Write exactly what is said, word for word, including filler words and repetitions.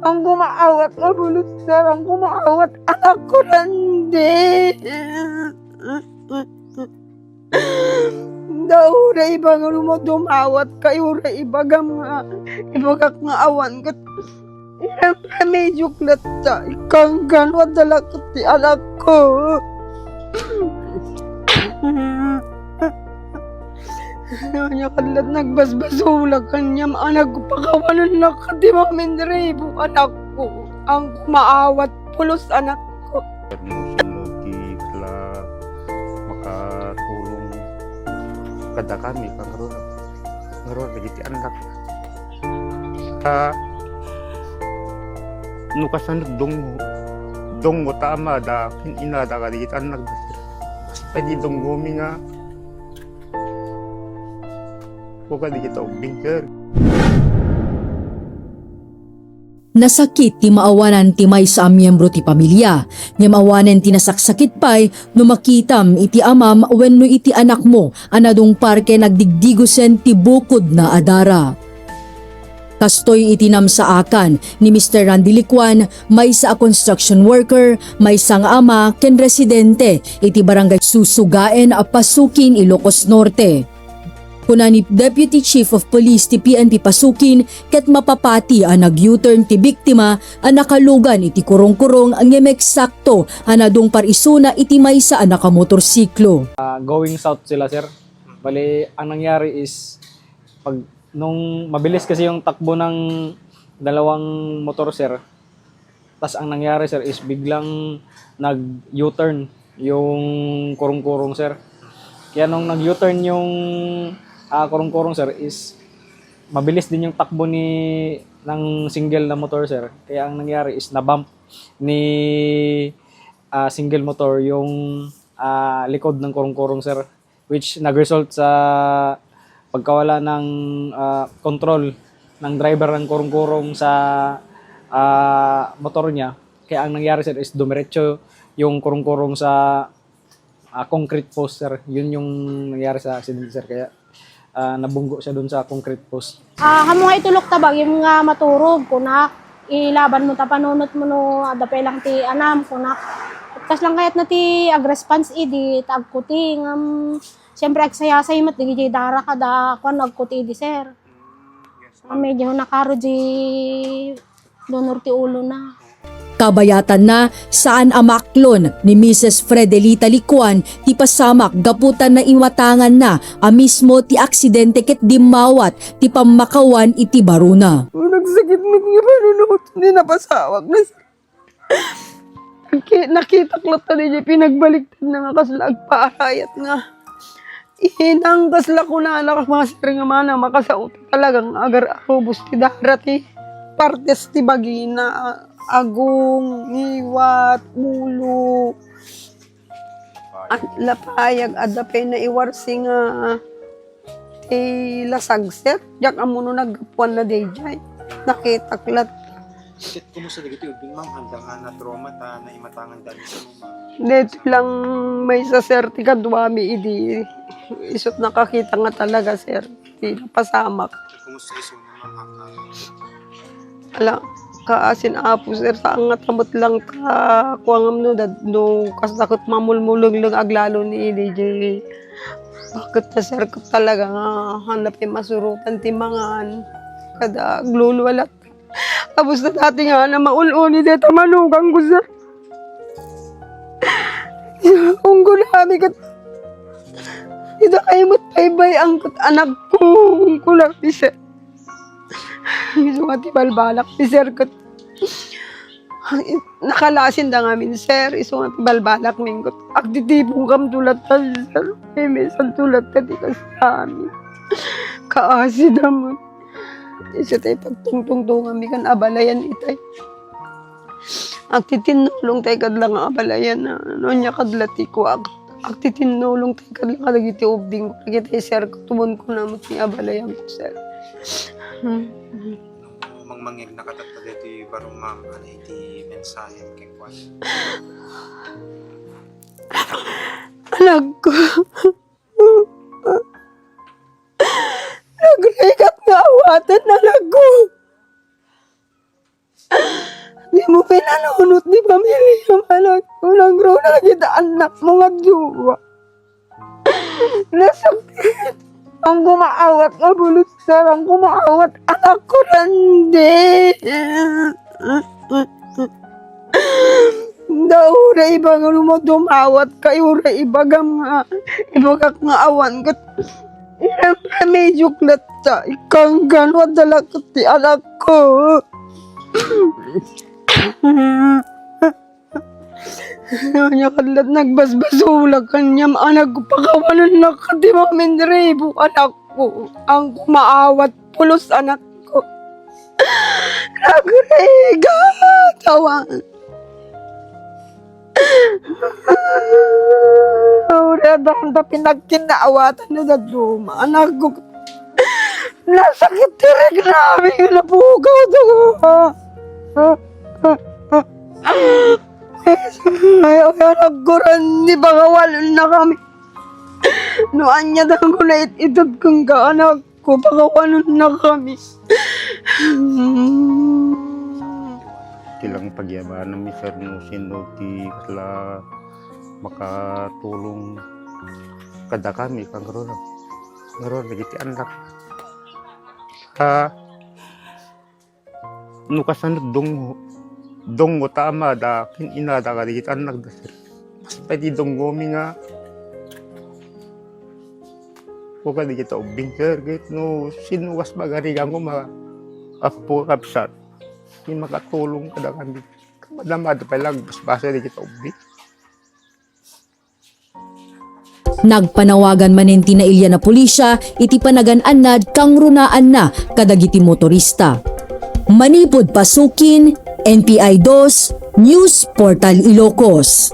Ang kumaawat nga bulut, sir. Ang kumaawat, anak ko, Randy. Daw, uray iba nga dumawat ka, uray ibagam nga, ibagak nga awan ket irem-, remedyok latta. Ikanggan, wadda la ket ti anak ko. Ania ket latta nagbasbasolak, ania anak ko, pakawanennak ti maminribo, anak ko. Ang kumaawat, pulos, anak ko. Permission no ti kasla makatulong kadakami, kangarod, kangarod dagiti anak. Ah, no kasano dunggo, dunggo ta ama da ken ina da kadagiti anak da. Pwede dunggomi nga, o kadagiti ubbing, sir. Nasakit ti maawanan ti maysa a miembro ti pamilia, ngem awanen ti nasaksakit pay no makitam iti amam wenno iti anakmo a nadungpar ken nagdigdigosen ti bukodna a dara. Kastoy iti namsaakan ni Mister Randy Licuan, maysa a construction worker, maysa nga ama ken residente iti Barangay Susugaen a Pasukin, Ilocos Norte. Kuna ni Deputy Chief of Police ti P N P Pasukin ket mapapati a nag-U-turn ti biktima a nakalugan iti kurungkurung ngem eksakto a nadungpar isuna iti maysa a nakamotorsiklo. Ah, going south sila, sir. Bali, ang nangyari is, pag, nung mabilis kasi yung takbo ng dalawang motor, sir, Tas ang nangyari, sir, is biglang nag-U-turn yung kurungkurung, sir. Kaya nung nag-U-turn yung, ah, kurungkurung, sir, is mabilis din yung takbo ni, ng single na motor, sir. Kaya ang nangyari is na-bump ni, ah, single motor yung, ah, likod ng kurungkurung, sir. Which nag-result sa pagkawala ng, ah, kontrol ng driver ng kurungkurung sa, ah, motor niya. Kaya ang nangyari, sir, is dumiretso yung kurungkurung sa, ah, concrete post, sir. Yun yung nangyari sa aksidente, sir. Kaya, ah, nabunggo siya dun sa concrete post. Ah, amo nga itulok ta bagim nga maturog, kunak, ilaban mo ta panunot mo no adda pay lang ti anam, kunak. Ket kas lang kayat na ti agresponse idi, ta agkuti, ngem, siyempre, agsayasay met, dagiti dara kada, kuan, agkuti idi, sir. Medyo nakaro di donor ti ulo na. Kabayatanna, saan a maklon ni Misis Fredelita Licuan ti pasamak gapu ta naimatanganna a mismo ti aksidente ket dimmawat ti pammakawan iti barona. Nagsakit met nga panunot ni napasawak na. Naki-, nakitak latta diay pinagbaliktad na nga kasla agpaarayat nga inang kasla kunana, kas mga sir nga mana, makasao talagang agar-arubos ti dara ti partes ti bagina, agong, ngiwat, ulo, at lapayag, adda pay naiwarsi nga ti lasag, sir. Diak ammo no naggapuanna daydiay. Nakitak lat. Ket kumusta dagiti ubbing, ma'am? Anda nga na-trauma ta naimatangan dami sa mga. Dito lang maysa, sir, ti kaduami idi. Isut nakakita nga talaga, sir. Ti napasamak. Kumusta isu na, ma'am? Ala, kaasin Apo, sir, saan nga ta met lang ta kuangam no dad-, no kasla ket mamulmulengleng aglalo ni D J. Bakit ta, sir, ket talaga nga hanap ti masurotan ti mangan. Kada aglulualat. Tapos na dati nga na maul-uni deta manugang ko, sir. Unggo na kami ket ita kayo met paybay ang ket anak ko. Unggo na, sir. Isu nga ti balbalak ni sir ket nakalasin da ngamin, sir. Isu nga ti balbalak min ket agtitipon kam tulat ta, sir. Ay, minsan tulat ta ti kasami. Kaasi da mo. Isu tayo pagtungtungtong kami kan abalayan itay. Agtitinnulong tayo kadla nga abalayan na. Ano niya kadla ti kuwak. Agtitinnulong tayo kadla kadagiti ubding ko. Dagiti sir ko, tumon ko namot ni abalayan ko, sir. Mangmangeg na katatta deti baro, ma'am, ano iti mensahe kenkuan? Anak ko. Nagrigat nga awaten, anak ko. Dimo pinanunot ti pamiliam, anakko. Nangruna dagiti annakmo nga dua. Nasakit. Anggo maawat nga bulut, sir. Anggo maawat, anakko, Randy. Daw, uray ibaga no dumawat kayo, uray ibagam nga, ibagak nga awan ket iremremedyo latta. Ikanggan, wadda la ket ti anakko. Ania ket latta nagbasbasolak kaniam, anakko, pakawanennak ti maminribo, anakko. Anggo maawat, pulos, anakko. Nagrigat, awan. Uray adda pinagkinnaawatan no dadduma, anakko. Nasakit ti riknami nga napukaw to. Ay, ay, anakko, Randy, pakawanennakami. No ania danko naited kenka, anakko, pakawanennakami. Ti lang pagyamananmi, sir, no sino ti kasla makatulong kadakami, kangruna. Ngarud, dagiti annak. Ah, no kasano dungngo, dungngo ta amada ken inada kadagiti annakda, sir. Mas pay ti dungngomi nga, o kadagiti ubbing, sir, ket no sino kas pagarigan ko, ma-, apo, kabsat, ti makatulong kadakami. Madamada pay lang basbasa dagiti ubbing. Nagpanawagan manen ti nailian a pulisia iti panagan-annad kangrunaanna kadagiti motorista. Manipud Pasukin, N P I dos, News Portal Ilocos.